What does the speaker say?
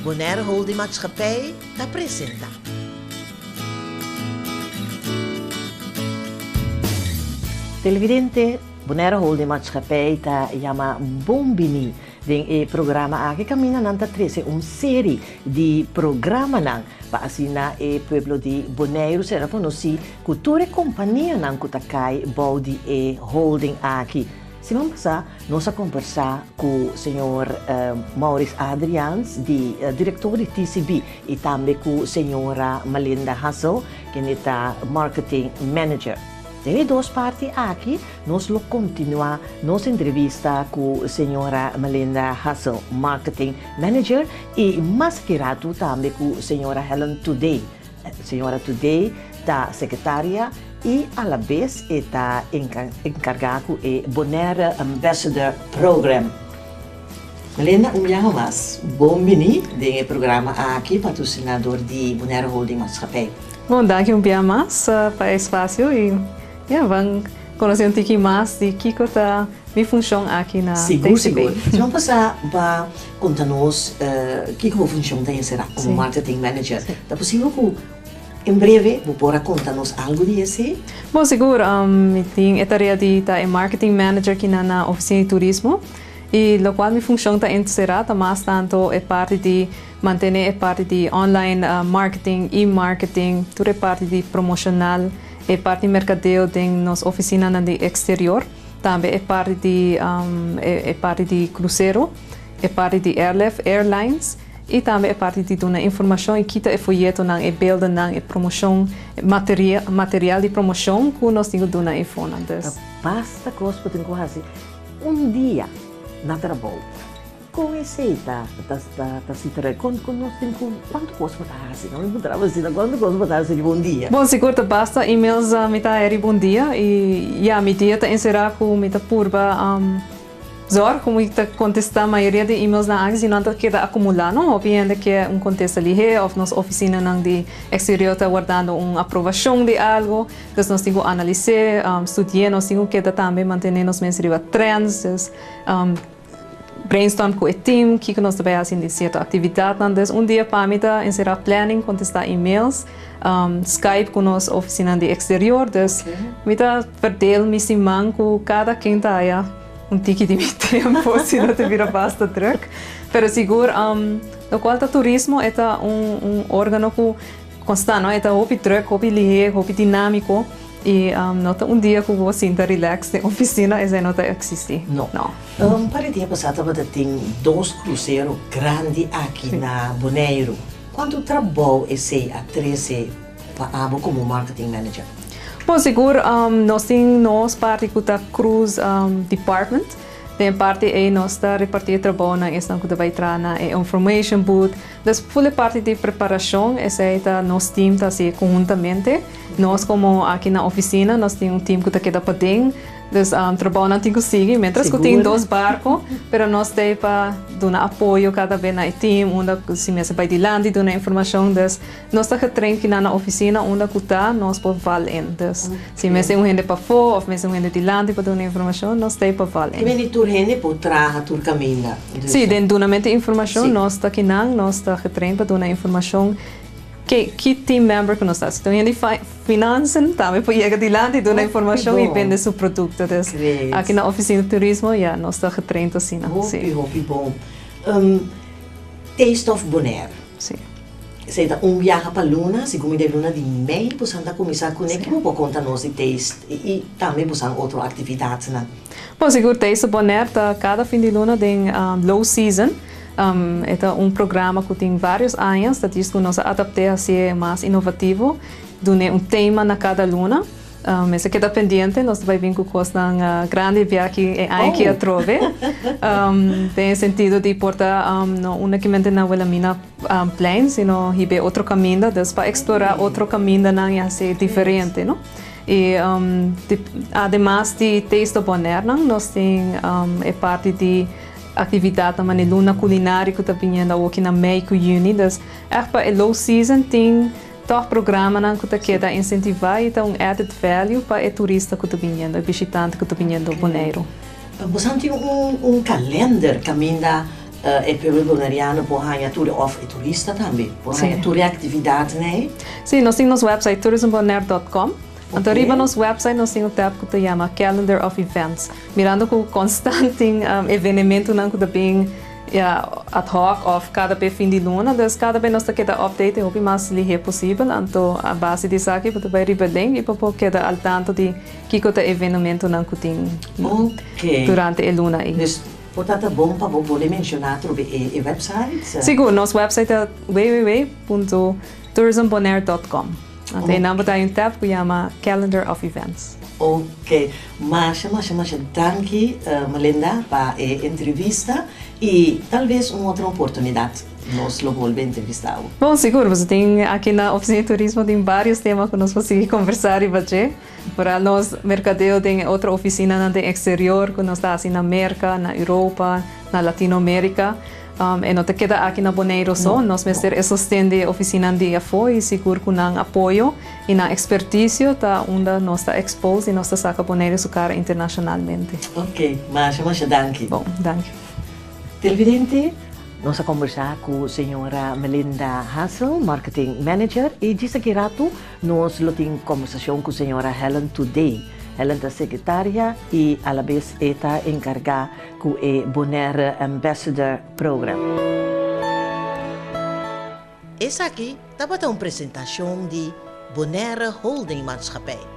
Bonaire Holding Maatschappij ta presenta. Televidente, Bonaire Holding Maatschappij ta yama bon bini den e programa aki kaminda nan ta trese un seri di programanan pa asina e pueblo di Boneiru sera konosí ku tur e kompanianan ku ta kai bou di e holding aki. Siman pasá nos a kombersá ku señor Maurice Adriaans di direktor di TCB i tambe ku señora Malinda Hassel kende ta marketing manager. Den e dos parti aki nos lo kontinuá nos entrevista ku señora Malinda Hassel, marketing manager, i mas aki ratu tambe ku señora Helen Today. Señora Today ta sekretaria i alabes e ta enkargá ku e Bonaire Ambassador Program. Melinda, un biaha mas, bon bini den e programa aki patrosinador dor di Bonaire Holding Maatschappij. Bon, danki un biaha mas pa e espasio i ya ban konosé un tiki mas di kiko ta mi funshon aki na TCB. Sigur, sigur. Si bo pasa pa konta nos kiko bo funshon ta enserá komo marketing manager, ta posibel ku en breve bo por a konta nos algu di esei? Bon, sigur. Mi tin e tarea di ta e marketing manager kinan na Ofisina di Turismo i lokual mi funshon ta enserá ta mas tantu e parti di mantené e parti di online marketing, e-marketing, tur e parti di promoshonal, e parti merkadeo den nos ofisinanan di eksterior. Tambe e parti di e parti di krusero, e parti di airlift, airlines, i tambe e parti di duna informashon i kita e foyetonan, e beeldennan, e promoshon, material material di promoshon ku nos tin ku duna infonan. Dus. Ta basta kos bo tin ku hasi un dia na trabou. Kon esei ta ta sitra? Kon kon nos tin ku kuantu kos bo ta hasi? No mi puntra bo asina, kuantu kos bo ta hasi riba un dia? Bon, sigur ta basta emails mi ta haya riba un dia i ya mi dia ta enserá ku mi ta purba zòrg ku mi ta kontestá mayoria di emailsnan aki si no ta keda akumulá no. Hopi hende ke un kontesta lihé òf nos ofisinanan di eksterior ta wardando un aprobashon di algu, dus nos tin ku analis'é, studi'é, nos tin ku keda tambe mantené nos mes riba trends, dus. Brainstorm ku e team, kiko nos ta bai hasi di sierto aktividatnan. Dus un dia pa mi ta enserá planning, kontestá emails, Skype ku nos ofisinanan di eksterior. Dus mi ta verdeel mi siman ku kada ken ta haya un tiki di mi tempu, si no ta bira basta drùk. Pero sigur lokual ta turismo e ta un órgano ku konstant no, e ta hopi drùk, hopi lihé, hopi dinámiko. I no ta un dia ku bo sinta relax den ofisina, esei no ta eksistí. No. Un par di dia pasá tabata tin dos krusero grandi aki na Boneiru. Kuantu trabou esei a trese pa abo komo marketing manager? Bon, sigur nos tin nos parti ku ta cruise department. Den e parti ei nos ta repartí e trabounan esnan ku ta bai traha na e information booth. Dus ful e parti di preparashon esei ta nos team ta hasi konhuntamente. Nos komo aki na ofisina nos tin un team ku ta keda paden, dus trabounan tin ku sigui mientras ku tin dos barko, pero nos ta ei pa duna apoyo kada be na e team unda ku si mester bai dilanti duna informashon, dus nos ta getrain kinan na ofisina unda ku ta nos por val in, dus si mester un hende pafó òf mester un hende dilanti pa duna informashon nos ta ei pa val in. Kimen di tur hende por traha tur kaminda? Si, den dunamento di informashon nos ta kinan, nos ta getrain pa duna informashon. Ke ki team member ku nos ta? Si ta un hende di finansen tambe por yega dilanti duna informashon i bende su produkto. Dus aki na ofisina di turismo ya nos ta getraind asina. Hopi hopi bon. Taste of Bonaire. Si. Esei ta un biaha pa luna, segun mi den luna di mei bosan ta kuminsá kuné. Kiko bo por konta nos di Taste i tambe bosan otro aktividatnan? Bon sigur Taste of Bonaire ta kada fin di luna den low season. E ta un programa ku tin vários añas, ta djis ku nos a adapt'é hasié mas inovativo, dun'é un tema na kada luna. Mester keda pendiente, nos ta bai bin ku kosnan grandi biaha e aña aki atrobe. Den e sentido di por ta no únikamente na Wilhelmina Plein, sino hib'é otro kaminda, dus pa eksplorá otro kamindanan i hasié diferente, no. I ademas di Taste of Bonaire nan, nos tin e parti di Actividadnan manera luna culinario cu ta biniendo awoki na mei cu juni. Dus echt pa e low season tin toch programanan cu ta keda incentiva y ta un added value pa e turista cu ta biniendo, e bishitante cu ta biniendo Boneiru. Boso tin un kalender caminda. E pueblo boneriano por haña tur òf e turista tambe por haña tur e aktividatnan ei? Sí, nos tin nos website tourismbonaire.com. Anto riba nos website nos tin un tab ku ta yama Calendar of Events. Mirando ku konstant tin evenementunan ku ta bin ya ad hoc òf kada be fin di luna, dus kada be nos ta keda update e hopi mas lihé posibel. Anto a base di esaki bo ta bai riba link i bo por keda al tanto di kiko ta evenementunan ku tin durante e luna ei. Por ta ta bon pa bo bolbe menciona atrobe e website? Sigur, nos website ta www.tourismbonaire.com. Anto einan bo ta hay un tab ku yama Calendar of Events. Ok, masha masha masha danki Melinda pa e entrevista y tal vez un otro oportunidad nos lo bolbe entrevista bo. Bon, sigur, boso tin aki na Oficina di Turismo tin varios tema ku nos por sigui conversa riba dje. Foral nos merkadeo den e otro ofisinanan den eksterior ku nos ta hasi na Merka, na Europa, na Latinoamerika. E no ta keda aki na Boneiru so. Nos mester e sosten di e ofisinan di afó i sigur ku nan apoyo i nan ekspertisio ta unda nos ta expose i nos ta saka Boneiru su kara internashonalmente. Ok, masha masha danki. Bon, danki. Televidente, nos a kombersá ku señora Melinda Hassel, Marketing Manager, i djis aki ratu Nos lo tin kombersashon ku señora Helen Today. Helen ta sekretaria i alabes e ta enkargá ku e Bonaire Ambassador Program. Esaki tabata un presentashon di Bonaire Holding Maatschappij.